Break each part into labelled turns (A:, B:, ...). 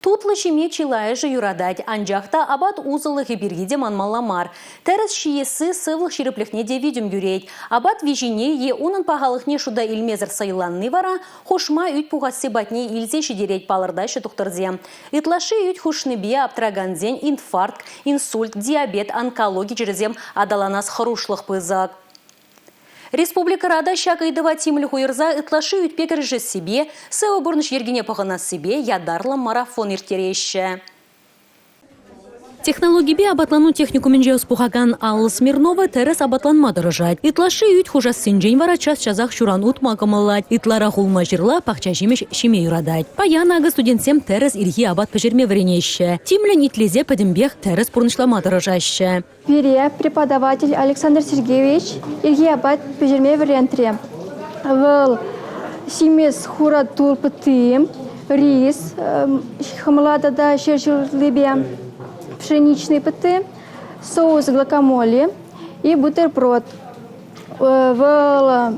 A: Тутлӑ ҫиме чылайӑшӗ юратать, анчах та апат усӑллӑхӗ пирки те манмалла мар. Тӗрӗс ҫиесси сывлӑх ҫирӗплӗхне те витӗм кӳрет. Апат виҫине е унӑн пахалӑхне шута илмесӗр сӑйланни вара хушма ӳт пухасси патне илсе ҫитерет, палӑртаҫҫӗ тухтӑрсем. Ытлашши ӳт хушнипе аптракансен инфаркт, инсульт, диабет, онкологи чирӗсем аталанас хӑрушлӑх пысӑк. Республикӑра та ҫак ыйтӑва тимлӗх уйӑрса ытлашши ӳтпе кӗрешессипе, сывӑ пурнӑҫ йӗркине пӑхӑнассипе ятарлӑ марафон ирттереҫҫӗ. Технологипе апатлану техникумӗнче ӑс пухакан Алла Смирнова тӗрӗс апатланма тӑрӑшать. Ытлашши ӳт хушассинчен вара час-часах ҫуран утма кӑмӑллать. Ытларах улма-ҫырла, пахча-ҫимӗҫ ҫиме юратать. Паян акӑ студентсем тӗрӗс ирхи апат пӗҫерме вӗренеҫҫӗ. Тимлӗн итлесе пӗтӗмпех тӗрӗс пурнӑҫлама тӑрӑшаҫҫӗ.
B: Пире преподаватель Александр Сергеевич ирхи апат пӗҫерме вӗрентрӗ. Вӑл симӗс хура тул пӑтти, рис, хӑмла тата ҫӗршывлипе пшеничный пӑтти, соус гуакамоле и бутерброд. Вӑл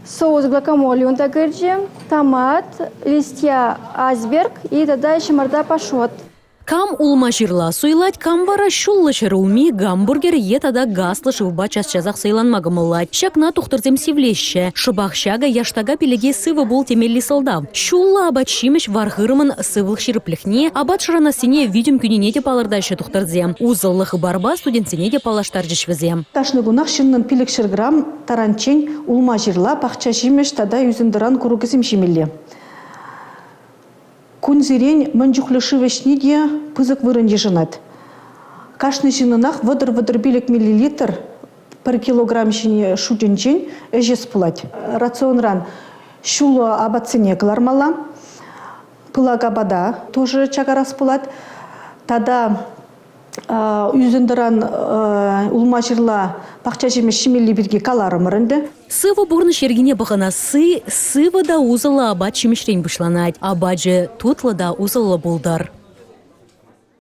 B: соус гуакамоле унта кӗрчӗ, томат, листья айсберг и тата ҫӑмарта пашот.
A: Кам улма-ҫырла суйлать, кам вара ҫуллӑ ҫӗрулми, гамбургер е тата газлӑ шывпа час-часах сӑйланма кӑмӑллать. Ҫакна тухтӑрсем сивлеҫҫӗ. Шӑпах ҫакӑ яштака пилӗке сывӑ пул темелли сӑлтав. Ҫуллӑ апат-ҫимӗҫ вар-хырӑмӑн сывлӑх ҫирӗплӗхне, апат шӑранассине витӗм кӳнине те палӑртаҫҫӗ тухтӑрсем. Усӑллӑ хыпарпа студентсене те паллаштарчӗҫ вӗсем.
C: Кашни кунах ҫыннӑн 500 грамм таранччен улма-ҫырла, пахча-ҫимӗҫ тата ӳсентӑран курӑкӗсем ҫимелле. Кунсерен мӗн чухлӗ шыв ӗҫни те пысӑк вырӑн йышӑнать. Кашни ҫыннӑнах 30-35 миллилитр пӗр килограмм ҫине шутӗнчен ӗҫес пулать. Рационран ҫуллӑ апатсене кӑлармалла, пылак апата тоже чакарас пулать. Тата ӳсентӑран улма-ҫырла, пахча-ҫимӗҫ ҫимелли пирки каларӑмӑр ӗнтӗ.
A: Сывӑ пурнӑҫ йӗркине пӑхӑнасси сывӑ та усӑллӑ апат-ҫимӗҫрен пуҫланать. Апачӗ тутлӑ та усӑллӑ пултӑр.